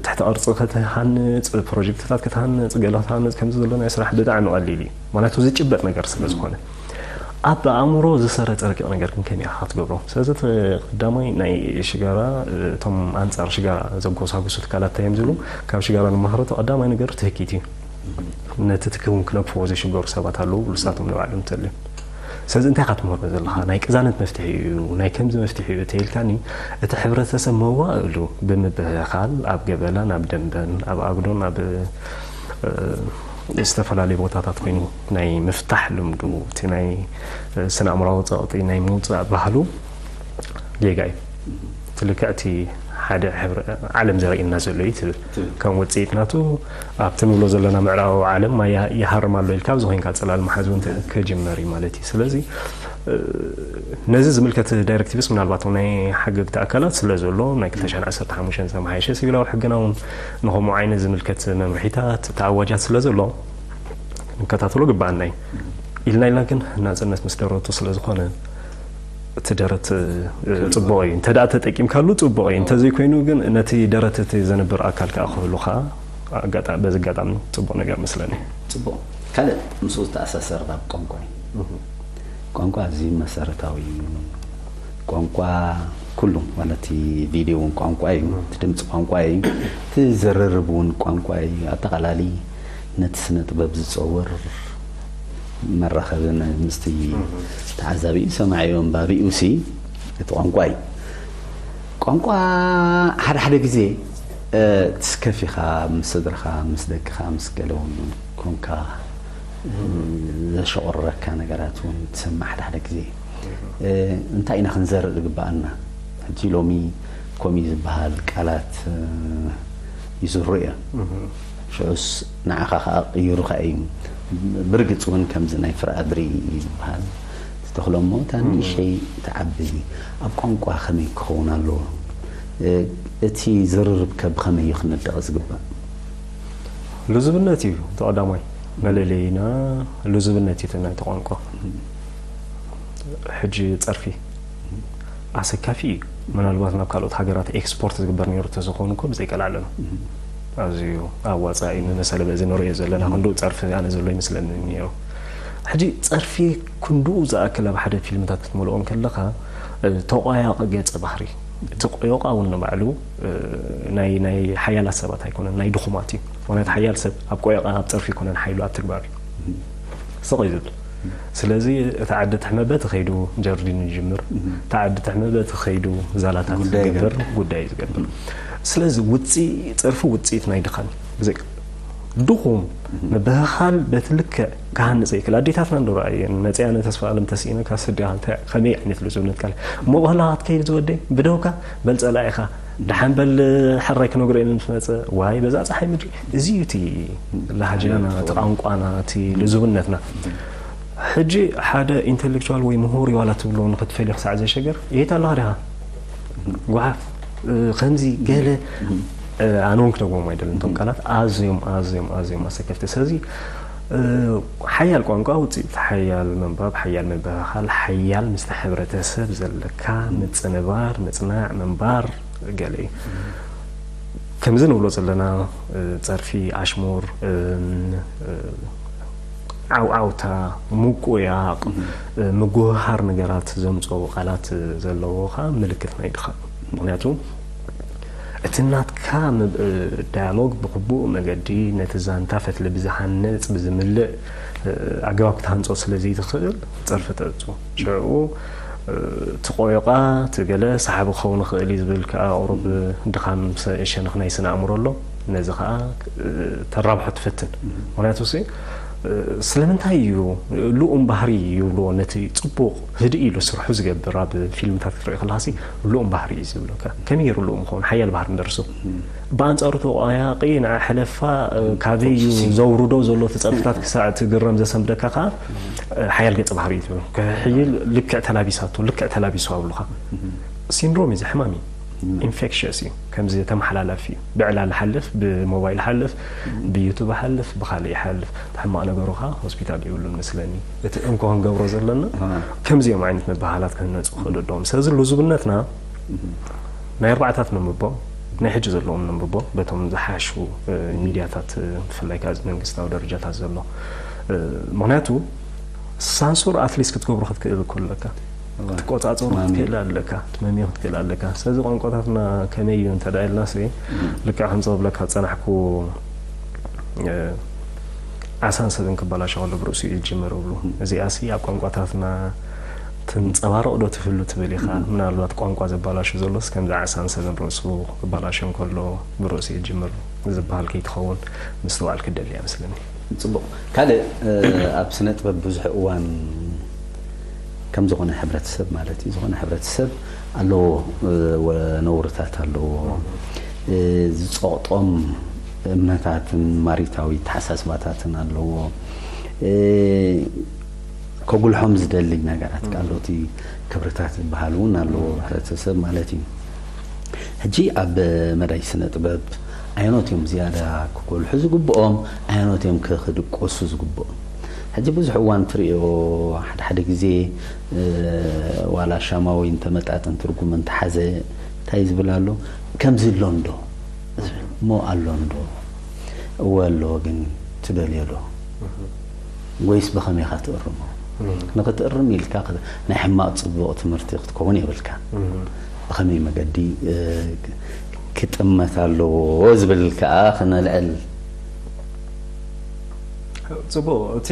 ትሕቲ ቅርጺ ክትሃንጽ፣ ፕሮጀክትታት ክትሃንጽ፣ ገለ ክትሃንጽ ከምዚ ዘሎ ናይ ስራሕ ብጣዕሚ ቀሊል እዩ። ምኽንያቱ ዝጭበጥ ነገር ስለ ዝኾነ። ኣብ ኣእምሮ ዝሰረጸ ረቂቕ ነገር ግን ከመይ ኢኻ ክትገብሮ? ስለዚ እቲ ቀዳማይ ናይ ሽጋራ፣ እቶም ኣንጻር ሽጋራ ዘጎሳጉሱ ትካላት እንታይ እዮም ዝብሉ? ካብ ሽጋራ ንመሃሮ እቲ ቀዳማይ ነገር ትህኪት እዩ። ነቲ ትኪ እውን ክነግፍዎ ዝሽገሩ ሰባት ኣለዉ፣ ብሉሳቶም ንባዕሎም እንተልዮም። ስለዚ እንታይ ኢኻ ትምህሮ ዘለኻ? ናይ ቅዛነት መፍትሒ እዩ፣ ናይ ከምዚ መፍትሒ እዩ ተይልካኒ፣ እቲ ሕብረተሰብ መዋእሉ ብምብህኻል ኣብ ገበላን ኣብ ደንበን ኣብ ኣጉዶን ኣብ ዝተፈላለዩ ቦታታት ኮይኑ ናይ ምፍታሕ ልምዱ፣ እቲ ናይ ስነ ኣእምራዊ ጸቕጢ ናይ ምውጻእ ባህሉ ጌጋ እዩ። እቲ ልክዕ እቲ ሓደ ሕብረ ዓለም ዘርእየና ዘሎ እዩ ትብል። ከም ውጽኢት ናቱ ኣብቲ ንብሎ ዘለና ምዕራባዊ ዓለም ማይ ይሃርም ኣሎ ኢልካ ኣብዚ ኮይንካ ጽላል ምሓዝ እውን ክጅመር እዩ ማለት እዩ። ስለዚ ነዚ ዝምልከት ዳይሬክቲቭስ ምናልባት ናይ ሓገግቲ ኣካላት ስለ ዘሎ ናይ ክልተ ሽሕን ዓሰርተ ሓሙሽተን ዝተመሓየሸ ሲቪላዊ ሕግና እውን ንኸምኡ ዓይነት ዝምልከት መምርሒታት ተኣዋጃት ስለ ዘሎ ክንከታተሎ ግባኣና እዩ ኢልና ኢልና ግን ናጽነት ምስ ደረቱ ስለ ዝኾነ እቲ ደረት ጽቡቕ እዩ። እንተ ደኣ ተጠቂምካሉ ጽቡቕ እዩ። እንተዘይኮይኑ ግን ነቲ ደረት እቲ ዘንብር ኣካል ከኣ ክህሉ ከኣ በዚ ኣጋጣሚ ጽቡቕ ነገር መስለኒ። ጽቡቕ። ካልእ ምስኡ ዝተኣሳሰር ናብ ቋንቋ እዩ። ቋንቋ ኣዝዩ መሰረታዊ እዩ። ቋንቋ ኩሉ ማለት እቲ ቪድዮ እውን ቋንቋ እዩ፣ እቲ ድምፂ ቋንቋ እዩ፣ እቲ ዝርርብ እውን ቋንቋ እዩ። ኣጠቓላሊ ነቲ ስነ ጥበብ ዝፀውር መራኸብን ምስቲ ተዓዛቢኡ ሰማዒኡ ኣንባቢኡ ሲ እቲ ቋንቋ እዩ። ቋንቋ ሓደ ሓደ ግዜ ትስከፍ ኢኻ ምስ ስድራኻ ምስ ደቅኻ ምስ ገለ እውን ኮንካ ዘሸቑረካ ነገራት እውን ትሰምዕ ሓደ ሓደ ግዜ። እንታይ ኢና ክንዘርእ ዝግበኣና? ሕጂ ሎሚ ከምኡ እዩ ዝበሃል ቃላት ይዝሩ እዮም። ሽዑስ ንዓኻ ከዓ ቅይሩኻ እዩ። ብርግፅ እውን ከምዚ ናይ ፍረ ኣድሪ እዩ ዝበሃል። ትተኽሎ እሞ እታ ንእሸይ ትዓቢ። ኣብ ቋንቋ ከመይ ክኸውን ኣለዎ? እቲ ዝርርብ ከ ብኸመይ እዩ ክነደቕ ዝግባእ? ልዙብነት እዩ እቲ ቀዳማይ መለለይና፣ ልዙብነት እዩ እቲ ናይቲ ቋንቋ። ሕጂ ጸርፊ ኣሰካፊ እዩ። ምናልባት ናብ ካልኦት ሃገራት ኤክስፖርት ዝግበር ነይሩ ተዝኾን እኮ ብዘይቀላዕለ ነው ኣዝዩ ኣዋፃኢ መመሰለ በዚ ንሪኦ ዘለና ክንድኡ ፀርፊ ኣነ ዘሎ ይመስለኒ ነይሩ። ሕጂ ፀርፊ ክንድኡ ዝኣክል ኣብ ሓደ ፊልምታት ክትመልኦ እንከለኻ ተቋያቂ ገፀ ባህሪ እቲ ቆዮቃ እውን ንባዕሉ ናይ ናይ ሓያላት ሰባት ኣይኮነን ናይ ድኹማት እዩ። ምክንያቱ ሓያል ሰብ ኣብ ቆዮቃ ኣብ ፀርፊ ኣይኮነን ሓይሉ ኣብ ትግባር እዩ። ስቕ እዩ ዝብል። ስለዚ እቲ ዓዲ ትሕመ በቲ ከይዱ ጀርዲን ይጅምር፣ እቲ ዓዲ ትሕመ በቲ ከይዱ ዛላታት ዝገብር ጉዳይ ዝገብር። ስለዚ ውፅኢ ፀርፊ ውፅኢት ናይ ድኻም እዩ። ብዘይ ድኹም ምብህኻል በቲ ልክዕ ክሃንፀ ይክእል። ኣዴታትና እንዶ ረኣየን መፅያ ንተስፋ ኣለም ተስኢነካ ስዲኻ እንታይ ከመይ ዓይነት ልዙብነት ካል እሞ ባህላ ክትከይድ ዝወደይ ብደውካ በል ፀላኢኻ ደሓን በል ሕራይ ክነግሮ ኢና ምስ መፀ ዋይ በዛ ፀሓይ ምድሪ እዚ እዩ እቲ ላህጃና እቲ ቋንቋና እቲ ልዙብነትና። ሕጂ ሓደ ኢንቴሌክቹዋል ወይ ምሁር ዋላ ትብሎ ንክትፈልዮ ክሳዕ ዘሸገር የት ኣለኻ ዲኻ ጓሓፍ ከምዚ ገለ ኣነ እውን ክደግሞም ኣይደልን እቶም ቃላት ኣዝዮም ኣዝዮም ኣዝዮም ኣሰከፍቲ። ስለዚ ሓያል ቋንቋ ውፅኢት ሓያል መንባብ ሓያል ምብህኻል ሓያል ምስቲ ሕብረተሰብ ዘለካ ምፅንባር ምፅናዕ ምንባር ገለ እዩ። ከምዚ ንብሎ ዘለና ጸርፊ ኣሽሙር ዓውዓውታ ምቁያቕ ምጉህሃር ነገራት ዘምፀኡ ቃላት ዘለዎ ከዓ ምልክት ናይ ድኻ ምክንያቱ እቲ ናትካ ዳያሎግ ብክቡእ መገዲ ነቲ ዛንታ ፈትሊ ብዝሃንፅ ብዝምልእ ኣገባብ ክትሃንፆ ስለ ዘይትኽእል ፀርፊ ተእፁ ሽዑ እቲ ቆዮቃ እቲ ገለ ሰሓቢ ክኸውን ይኽእል እዩ ዝብል ከዓ ቁሩብ ድኻም ሸነኽ ናይ ስነ ኣእምሮ ኣሎ ነዚ ከዓ ተራብሖ ትፈትን ምክንያቱ ሲ ስለምንታይ እዩ ልኡም ባህሪ ይብልዎ ነቲ ፅቡቕ ህድእ ኢሉ ስርሑ ዝገብር ኣብ ፊልምታት ክትሪኦ ከለካ ሲ ልኡም ባህሪ እዩ ዝብለካ ከመይ ገይሩ ልኡም ክኸውን ሓያል ባህሪ ንደርሱ ብኣንፃሩ ተቋያቂ ንዓ ሕለፋ ካበይ እዩ ዘውርዶ ዘሎ እቲ ፀርፍታት ክሳዕ እቲ ግረም ዘሰንብደካ ከዓ ሓያል ገፀ ባህሪ እዩ ትብል ክሕይል ልክዕ ተላቢሳቶ ልክዕ ተላቢሱ ኣብሉካ ሲንድሮም እዩ ሕማም እዩ ኢንፌክሽስ እዩ ከምዚ ተመሓላላፊ እዩ ብዕላል ሓልፍ ብሞባይል ሓልፍ ብዩቱብ ሓልፍ ብካልእ ይሓልፍ ሕማቕ ነገሩ ከዓ ሆስፒታል ይብሉን መስለኒ እቲ እንኮ ክንገብሮ ዘለና ከምዚኦም ዓይነት መበሃላት ክህነፁ ክእሉ ኣለዎም ስለዚ ልዙብነትና ናይ ኣርባዕታት ነንብቦ ናይ ሕጂ ዘለዎም ነንብቦ በቶም ዝሓሹ ሚድያታት ብፍላይ ከዓ መንግስታዊ ደረጃታት ዘሎ ምክንያቱ ሳንሱር ኣትሊስት ክትገብሮ ክትክእል እኮ ኣለካ ክትቆፃፀሩ ክትክእል ኣለካ ትመምዮ ክትክእል ኣለካ ስለዚ ቋንቋታትና ከመይ እዩ እንተ ኢልና ሲ ልክዕ ከም ዝብለካ ዝፀናሕኩ ዓሳን ሰብን ክበላሾ ከሎ ብርእሱ እዩ ዝጅምር ይብሉ እዚኣ ሲ ኣብ ቋንቋታትና ትንፀባረቕ ዶ ትህሉ ትብል ኢኻ ምናልባት ቋንቋ ዘባላሹ ዘሎስ ከምዚ ዓሳን ሰብን ርእሱ ክበላሾ እንከሎ ብርእሱ ይጅምር ዝበሃል ከይትኸውን ምስትውዓል ክደሊ እያ መስለኒ። ፅቡቕ ካልእ ኣብ ስነ ጥበብ ብዙሕ እዋን ከም ዝኾነ ሕብረተሰብ ማለት እዩ ዝኾነ ሕብረተሰብ ኣለዎ ነውርታት ኣለዎ ዝፀቕጦም እምነታትን ማሪታዊ ተሓሳስባታትን ኣለዎ ከጉልሖም ዝደሊ ነገራት ካልኦት ክብርታት ዝበሃል እውን ኣለዎ ሕብረተሰብ ማለት እዩ ሕጂ ኣብ መዳይ ስነ ጥበብ ኣየኖት እዮም ዝያዳ ክጎልሑ ዝግብኦም ኣየኖት እዮም ክድቆሱ ዝግብኦም ሕጂ ብዙሕ እዋን ትሪኦ ሓደ ሓደ ግዜ ዋላ ሻማዊ እንተመጣጥን ትርጉም እንተሓዘ እንታይ ዝብል ኣሎ ከምዚ ኣሎ እንዶ እሞ ኣሎ እንዶ እወ ኣሎ ግን ትደልዮ ዶ ወይስ ብኸመይ ኢኻ ትእርሞ ንኽትእርም ኢልካ ናይ ሕማቕ ፅቡቕ ትምህርቲ ክትከውን የብልካ ብኸመይ መገዲ ክጥመት ኣለዎ ዝብል ከዓ ክነልዕል ፅቡቕ እቲ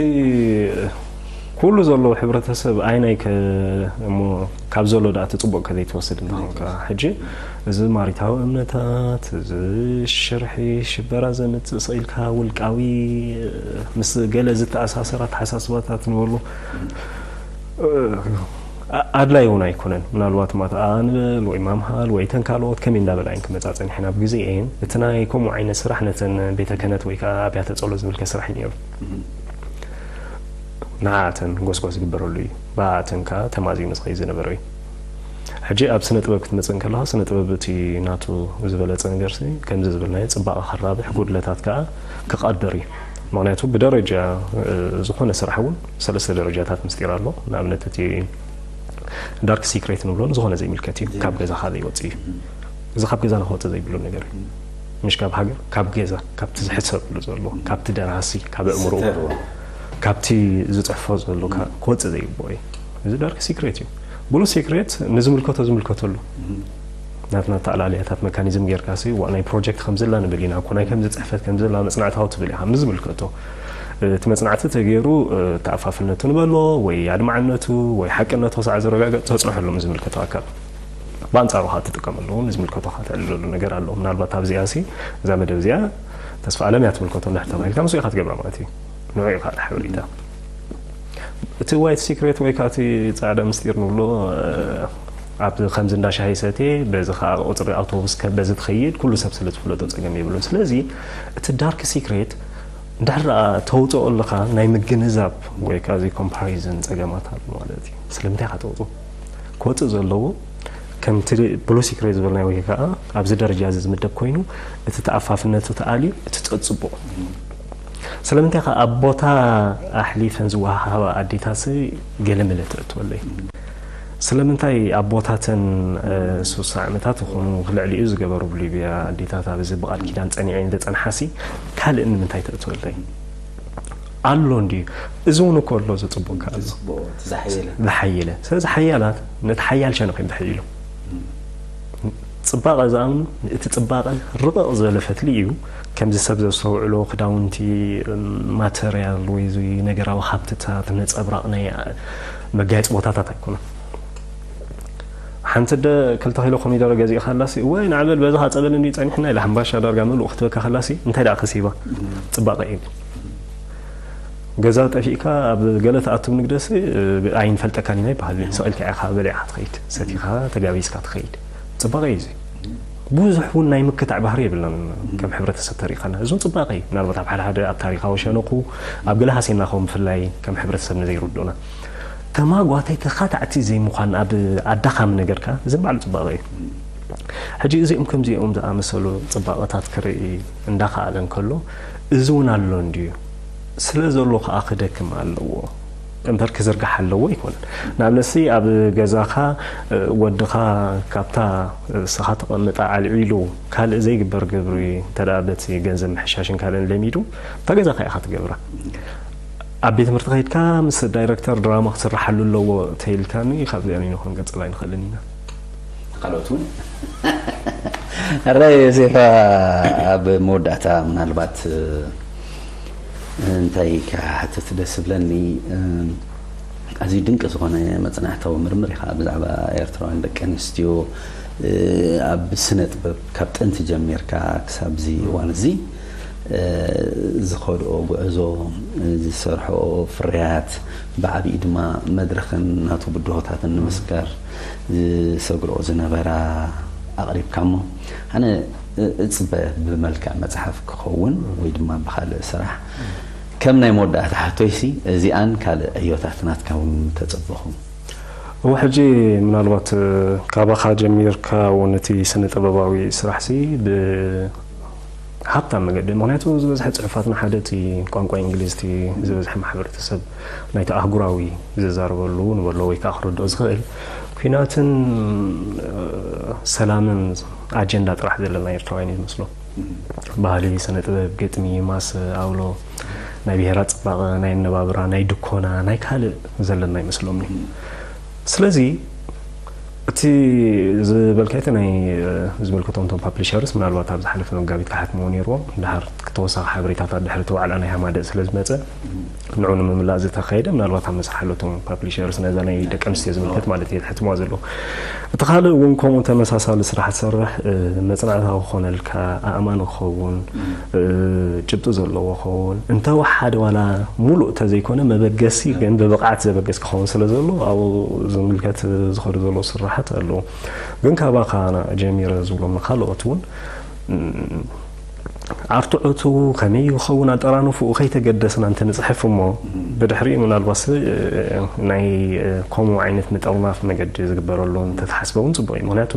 ኩሉ ዘሎ ሕብረተሰብ ኣይናይ እሞ ካብ ዘሎ ዳኣ እቲ ፅቡቕ ከዘይትወስድ እንተኾንካ ሕጂ እዚ ማሪታዊ እምነታት እዚ ሽርሒ ሽበራ ዘምፅእ ስቕ ኢልካ ውልቃዊ ምስ ገለ ዝተኣሳሰር ኣተሓሳስባታት ንበሉ ኣድላይ እውን ኣይኮነን ምናልባት ማትኣ ንበል ወይ ማምሃል ወይ ተን ካልኦት ከመይ እንዳበላ እየን ክመፃ ፀኒሐን ኣብ ግዜኤን እቲ ናይ ከምኡ ዓይነት ስራሕ ነተን ቤተ ክህነት ወይ ከዓ ኣብያተ ፀሎት ዝምልከት ስራሕ እዩ ነይሩ ንዓኣተን ጎስጓስ ዝግበረሉ እዩ ብኣተን ከዓ ተማዚኑ ዝኸይ ዝነበረ እዩ ሕጂ ኣብ ስነ ጥበብ ክትመፅእ እንከለካ ስነ ጥበብ እቲ ናቱ ዝበለፀ ነገር ሲ ከምዚ ዝብልናዮ ፅባቐ ከራብሕ ጉድለታት ከዓ ክቐድር እዩ ምክንያቱ ብደረጃ ዝኾነ ስራሕ እውን ሰለስተ ደረጃታት ምስጢር ኣሎ ንኣብነት እቲ ዳርክ ሲክሬት ንብሎ ንዝኾነ ዘይምልከት እዩ ካብ ገዛኻ ዘይወፅእ እዩ እዚ ካብ ገዛ ንክወፅእ ዘይብሉ ነገር እዩ ምሽ ካብ ሃገር ካብ ገዛ ካብቲ ዝሕሰብሉ ዘሎ ካብቲ ደራሲ ካብ ኣእምሮ ካብቲ ዝፅሕፎ ዘሎ ክወፅእ ዘይግብኦ እዩ እዚ ዳርክ ሲክሬት እዩ ብሉ ሲክሬት ንዝምልከቶ ዝምልከተሉ ናትና ተኣላልያታት መካኒዝም ጌርካ ሲ ዋ ናይ ፕሮጀክት ከምዚ ኣላ ንብል ኢና እኮ ናይ ከምዚ ፅሕፈት ከምዚ ኣላ መፅናዕታዊ ትብል ኢኻ ንዝምልከቶ እቲ መጽናዕቲ ተገይሩ ተኣፋፍነቱ ንበሎ ወይ ኣድማዕነቱ ወይ ሓቅነቱ ክሳዕ ዝረጋገጽ ተጽንሐሉ ዝምልከቶ ኣካል፣ ብኣንጻሩ ከዓ ትጥቀመሉ እውን ዝምልከቶ ተዕልለሉ ነገር ኣሎ። ምናልባት ኣብዚኣ ሲ እዛ መደብ እዚኣ ተስፋ ኣለም እያ ትምልከቶ እንድሕር ተባሂልካ ምስኡ ኢኻ ትገብራ ማለት እዩ። ንዑ ኢኻ ሓበሬታ እቲ ዋይት ሲክሬት ወይ ከዓ እቲ ጻዕዳ ምስጢር ንብሎ ኣብ ከምዚ እንዳሻሂ ሰቴ በዚ ከዓ ቁፅሪ ኣውቶቡስ በዚ ትኸይድ ኩሉ ሰብ ስለ ዝፍለጦ ፀገም የብሉን። ስለዚ እቲ ዳርክ ሲክሬት እንድሕር ደኣ ተውፅኦ ኣለኻ ናይ ምግንዛብ ወይ ከዓ እዚ ኮምፓሪዝን ፀገማት ኣሎ ማለት እዩ። ስለምንታይ ኢኻ ተውፅኦ? ክወፅእ ዘለዎ ከምቲ ብሉ ሲክሬት ዝበልናዮ ወይ ከዓ ኣብዚ ደረጃ እዚ ዝምደብ ኮይኑ እቲ ተኣፋፍነቱ ተኣልዩ እቲ ፀ- ፅቡቕ ስለምንታይ ከ ኣብ ቦታ ኣሕሊፈን ዝወሃሃባ ኣዴታት ገለ መለ ተእትወለይ? ስለምንታይ ኣብ ቦታተን ሱሳ ዓመታት ይኹኑ ክልዕሊኡ ዝገበሩ ብሊብያ ኣዴታት ኣብዚ ብቓል ኪዳን ጸኒዐን ዝጸንሓሲ ካልእ ንምንታይ ተእትወለይ? ኣሎ እንድዩ። እዚ እውን እኮ ኣሎ ዘጽቡካ ኣሎ። ዝሓየለ። ዝሓየለ። ስለዚ ሓያላት ነቲ ሓያል ሸነኽ እዮም ዝሕይሉ። ጽባቐ ዝኣምኑ እቲ ጽባቐ ርቕቕ ዝበለ ፈትሊ እዩ። ከምዚ ሰብ ዘስተውዕሎ ክዳውንቲ ማተርያል ወይ እዚ ነገራዊ ሃብትታት ነጸብራቕ ናይ መጋየፂ ቦታታት ኣይኮነን። ሓንቲ ደ ክልተ ኪሎ ኮሚደረ ገዚእካ ኣላሲ ወይ ንዓበል በዛ ጸበል እንዲ ጸኒሕና ኢላ ሕምባሻ ዳርጋ ምሉእ ክትበካ ከላሲ እንታይ ደኣ ከሲባ? ጽባቐ እዩ። ገዛ ጠፊእካ ኣብ ገለ ተኣትው ንግደሲ ኣይንፈልጠካን ኢና ይበሃል። ስቕ ኢልካ ኢኻ በሊዕካ ትኸይድ፣ ሰቲኻ ተጋቢዝካ ትኸይድ። ጽባቐ እዩ እዚ። ብዙሕ እውን ናይ ምክታዕ ባህሪ የብልናን ከም ሕብረተሰብ ተሪኸና። እዞም ጽባቐ እዩ። ምናልባት ኣብ ሓደ ሓደ ኣብ ታሪኻዊ ሸነኹ ኣብ ገለ ሃሴና ኸው ብፍላይ ከም ሕብረተሰብ ንዘይርድኡና ተማጓታይ ተኻታዕቲ ዘይምዃን ኣብ ኣዳኻሚ ነገርካ እዚ ባዕሉ ጽባቐ እዩ። ሕጂ እዚኦም ከምዚኦም ዝኣመሰሉ ጽባቐታት ክርኢ እንዳኸኣለ እንከሎ እዚ እውን ኣሎ እንድዩ ስለ ዘሎ ከኣ ክደክም ኣለዎ እምበር ክዝርጋሕ ኣለዎ ኣይኮነን። ንኣብነትሲ ኣብ ገዛኻ ወድኻ ካብታ ንስኻ ተቐምጣ ኣልዒሉ ካልእ ዘይግበር ግብሪ እንተ ደኣ በቲ ገንዘብ ምሕሻሽን ካልእን ለሚዱ እታ ገዛኻ ኢኻ ትገብራ። ኣብ ቤት ትምህርቲ ከይድካ ምስ ዳይረክተር ድራማ ክስርሓሉ ኣለዎ ተይልካኒ ካብዚኣን ይንኹን ገጽላ ኣይንኽእልን ኢና። ካልኦት እውን ኣራይ ዮሴፋ ኣብ መወዳእታ ምናልባት እንታይ ክሓትት ደስ ዝብለኒ ኣዝዩ ድንቂ ዝኾነ መፅናዕታዊ ምርምር ኢኻ ብዛዕባ ኤርትራውያን ደቂ ኣንስትዮ ኣብ ስነ ጥበብ ካብ ጥንቲ ጀሚርካ ክሳብ እዚ እዋን እዚ ዝኸድኦ ጉዕዞ ዝሰርሕኦ ፍርያት ብዓብኡ ድማ መድረኽን ናቱ ብድሆታትን ንምስጋር ዝሰግርኦ ዝነበራ ኣቕሪብካ እሞ ኣነ እፅበ ብመልክዕ መፅሓፍ ክኸውን ወይ ድማ ብካልእ ስራሕ ከም ናይ መወዳእታ ሕቶይሲ እዚኣን ካልእ ዕዮታት ናትካ እውን ተፅበኹ። እወ ሕጂ ምናልባት ካባኻ ጀሚርካ እውን እቲ ስነ ጥበባዊ ስራሕሲ ብሃብታም መገዲ ምክንያቱ ዝበዝሐ ፅሑፋትና ሓደ እቲ ቋንቋ እንግሊዝ እቲ ዝበዝሐ ማሕበረተሰብ ናይቲ ኣህጉራዊ ዝዛረበሉ ንበሎ ወይ ከዓ ክርድኦ ዝኽእል ኩናትን ሰላምን ኣጀንዳ ጥራሕ ዘለና ኤርትራውያን እዩ ዝመስሎ። ባህሊ፣ ስነ ጥበብ፣ ግጥሚ፣ ማሰ፣ ኣውሎ፣ ናይ ብሄራት ፅባቐ፣ ናይ ኣነባብራ፣ ናይ ድኮና፣ ናይ ካልእ ዘለና ይመስሎም እዩ። ስለዚ እቲ ዝበልካይቲ ናይ ዝምልከቶም ቶም ፓብሊሸርስ ምናልባት ኣብ ዝሓለፈ መጋቢት ክሓትምዎ ነይርዎም ድሓር ተወሳኺ ሓበሬታታት ድሕሪ እቲ ዋዕላ ናይ ሃማደእ ስለ ዝመፀ ንዑ ንምምላእ ዝተኻየደ ምናልባት ኣብ መስርሕ ኣሎ ቶም ፓብሊሸርስ ነዛ ናይ ደቂ ኣንስትዮ ዝምልከት ማለት እየ ዝሕትምዋ ዘለዉ። እቲ ካልእ እውን ከምኡ ተመሳሳሊ ስራሕ ትሰርሕ መፅናዕታዊ ክኾነልካ ኣእማኒ ክኸውን ጭብጢ ዘለዎ ክኸውን እንተወሓደ ዋላ ሙሉእ ተዘይኮነ መበገሲ ግን ብብቕዓት ዘበገስ ክኸውን ስለ ዘሎ ኣብኡ ዝምልከት ዝኸዱ ዘለዉ ስራሓት ኣለዉ። ግን ካባኻ ጀሚረ ዝብሎም ንካልኦት እውን ኣርትዖቱ ከመይ ክኸውን ኣጠራንፍኡ ከይተገደስና እንተንፅሕፍ እሞ ብድሕሪኡ ምናልባት ናይ ከምኡ ዓይነት ምጥርናፍ መገዲ ዝግበረሉ እንተተሓስበ እውን ፅቡቕ እዩ። ምክንያቱ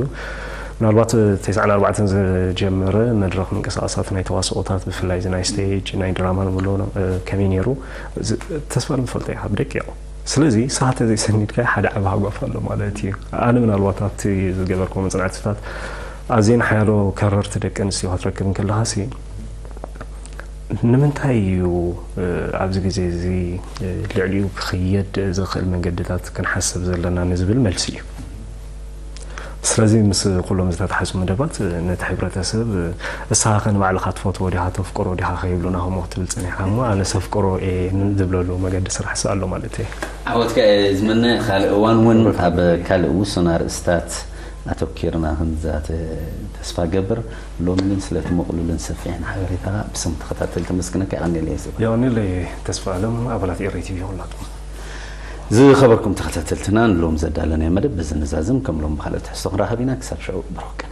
ምናልባት ተስዓን ኣርባዕተን ዝጀመረ መድረኽ ምንቅስቃሳት ናይ ተዋስኦታት ብፍላይ እዚ ናይ ስቴጅ ናይ ድራማ ንብሎ ከመይ ነይሩ ተስፋ ንፈልጦ ኢኻ ብደቂቕ ስለዚ ንስኻ ተዘይሰኒድካዮ ሓደ ዓቢ ሃጓፍ ኣሎ ማለት እዩ። ኣነ ምናልባት ኣብቲ ዝገበርክዎ መጽናዕትታት ኣዝየን ሓያሎ ከረርቲ ደቂ ኣንስትዮ ክትረክብ እንከለኻሲ ንምንታይ እዩ ኣብዚ ግዜ እዚ ልዕሊኡ ክኽየድ ዝኽእል መንገድታት ክንሓስብ ዘለና ንዝብል መልሲ እዩ። ስለዚ ምስ ኩሎም ዝተተሓዙ መደባት ነቲ ሕብረተሰብ እስኻ ከ ንባዕልኻ ትፈትዎ ዲኻ ተፍቅሮ ዲኻ ከይብሉና ከምኡ ክትብል ጸኒሕካ እሞ ኣነ ሰፍቅሮ እየ ዝብለሉ መገዲ ስራሕ ኣሎ ማለት እየ። ዓወትካ እየ ዝምነ። ካልእ እዋን እውን ኣብ ካልእ ውሱን ኣርእስታት ኣተኪርና ክንዛተ ተስፋ ገብር። ሎሚ ግን ስለቲ ምቕሉልን ሰፊሕን ሓበሬታኻ ብስም ተኸታተልቲ መስግነካ። የቐንየለይ። የቐንየለይ ተስፋ ኣለም። ኣባላት ኤሪ ቲቪ ኩላትኩም። ዝኸበርኩም ተኸታተልትና ንሎም ዘዳለናዮ መደብ በዚ ንዛዝም። ከም ሎም ብኻልእ ትሕዝቶ ክንራኸብ ኢና። ክሳብ ሽዑ ብሩክ ቀን።